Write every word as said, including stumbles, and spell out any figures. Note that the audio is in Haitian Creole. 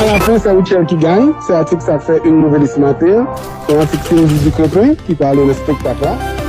Alafen, se Rutshelle ki gaye. Se atik sa k fè une nouvelle ce matin. Se yon atik Cindy Ducrépin ki pale nan espektak la.